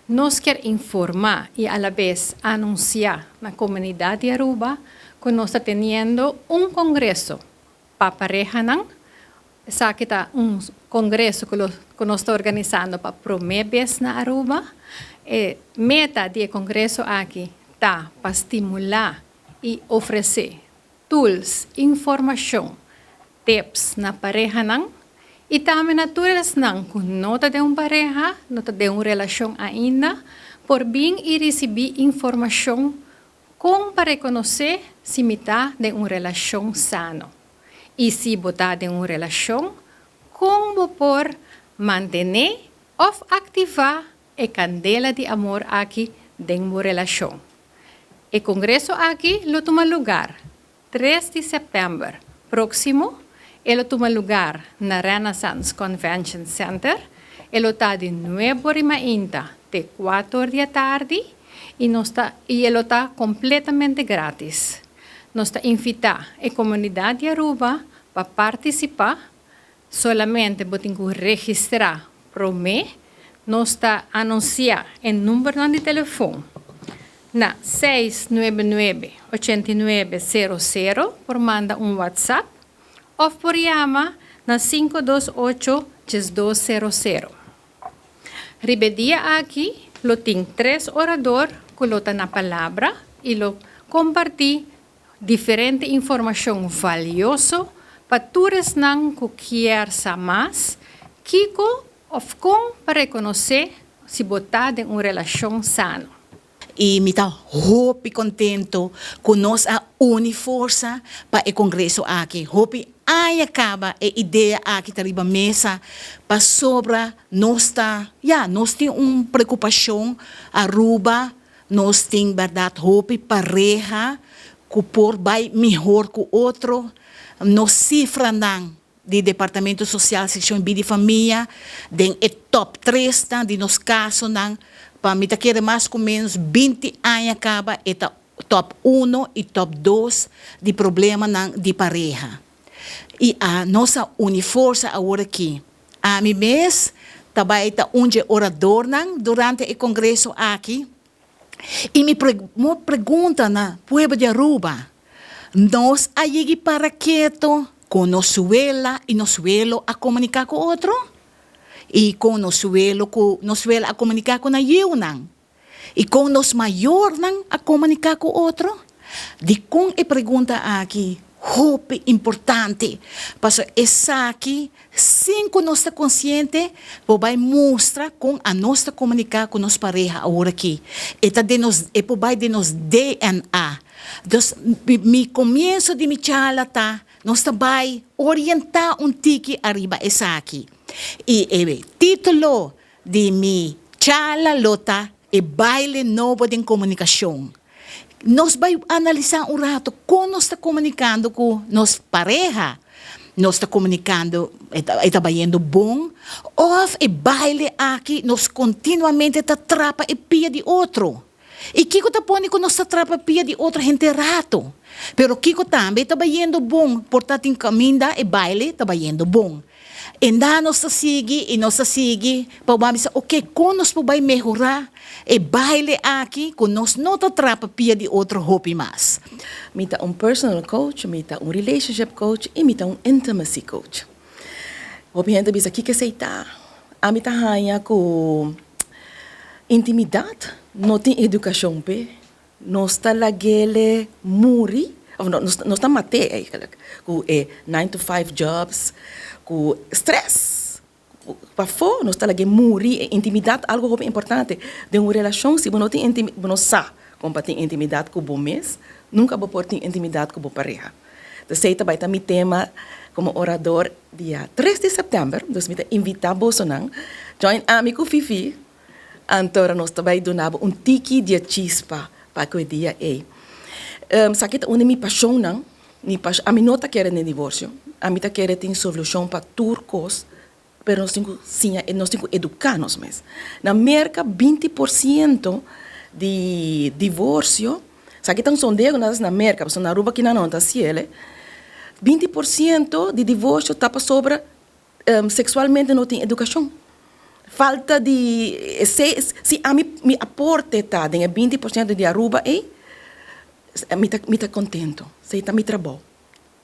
Nos kier informa y alabes anuncia na comunidad di Aruba cu nos ta teniendo un congreso pa parehanan. Esaki ta un congreso cu nos ta organisando pa prome bes na Aruba. E meta di e congreso aki ta pa stimula y ofrece tools, informacion, tips na parehanan y tambe na tur esnan cu no ta den un pareha, no ta den un relacion ainda, por bin y ricibi informacion con pa reconoce si mi ta den un relacion sano. Y si bo ta den un relacion, con bo por mantene of activa e candela di amor aki den bo relacion. E congreso aki lo tuma lugar 3 di september proximo. E lo tuma lugar na Renaissance Convention Center. E lo ta di 9 or mainta te 4 or di atardi y e lo ta completamente gratis. Nos ta invita e comunidad di Aruba pa participa. Solamente bo tin cu registra prome. Nos ta anuncia e number di telefon na 699-8900, por manda un WhatsApp of por yama na 528-200. Riba e dia aki lo tin tres orador cu lo ta na palabra y lo comparti diferente informacion valioso pa tur esnan cu kier sa mas kico of con pa reconoce si bo ta den un relacion sano. Y mi ta hopi contento cu nos a uni forsa pa e congreso aki. Hopi aña caba e idea aki ta riba mesa pasobra nos ta, ja, nos tin un preocupacion. Aruba, nos tin berdad hopi pareha cu por bay mihor cu otro. Nos cifranan di Departamento Social, Seccion Bida y Famia, den e top 3 ta di nos casonan, pa mi ta kere mas cu menos 20 aña caba e ta top 1 y top 2 di problemanan di pareha. Y a nos a uni forsa awor aki. Ami mes tambe ta un oradornan durante e congreso aki. Y mi pregunta na pueblo di Aruba: nos a yega para keto cu nos wela y nos welo a comunica cu otro? Y cu nos welo, cu nos wela a comunica cu nan yiunan? Y cu nos mayornan a comunica cu otro? Di con e pregunta aki hopi importante? Paso esaki, sin cu nos ta consciente, por bay mustra con a nos ta comunica cu nos pareha awor aki. E ta den nos, e por bay den nos DNA. Dus mi comienso di mi charla ta, nos ta bay orienta un tiki ariba esaki. Y e titulo di mi charla lo ta "E baile nobo di comunicacion". Nos bay analisa un rato con nos ta comunicando cu nos pareha. Nos ta comunicando, ta bayendo bon, of e baile aki nos continuamente ta trapa e pia di otro? Y kico ta pone cu nos ta trapa pia di otro henter rato? Pero kico tambe ta bayendo bon, por ta tin caminda e baile ta bayendo bon. Y nos ta sigui, y nos ta sigui, pa bisa, ok, con nos por mehora e baile aki, cu nos no ta trapa pia di otro hopi mas? Mi ta un personal coach, mi ta un relationship coach y mi ta un intimacy coach. Hopi hende ta bisa kico esey ta. Ami ta haya cu intimidad no tin educacion p'e. Nos ta lag'e muri, of no, nos ta mat'e eigenlijk. Cu e 9 to 5 jobs, cu stress. Pafo, nos ta lag'e muri, e intimidad algo hopi importante. Den un relacion, si bo no tin intimidad, no sa con pa tin intimidad cu bo mes, nunca bo por tin intimidad cu bo pareha. Dus esey tambe ta mi tema como orador dia 3 di september. Dus mi ta invita bosonan join ami cu Fifi. Anto nos tambe duna un tiki di chispa pa e dia ey. Esaki ta un mi pasionnan, mi pasion, ami no ta kere den divorcio. Ami ta kere tin solucion pa tur cos, pero nos tin cu siña, nos tin cu educa nos mes. Na Merca, 20% di divorcio, esaki ta un sondeo na Merca, na Aruba aki nan ta ciele, 20% di divorcio ta pasobra sexualmente no tin educacion. Falta di si, si ami mi aporte ta den 20% di Aruba, ei, mi ta contento. Esey ta mi trabou.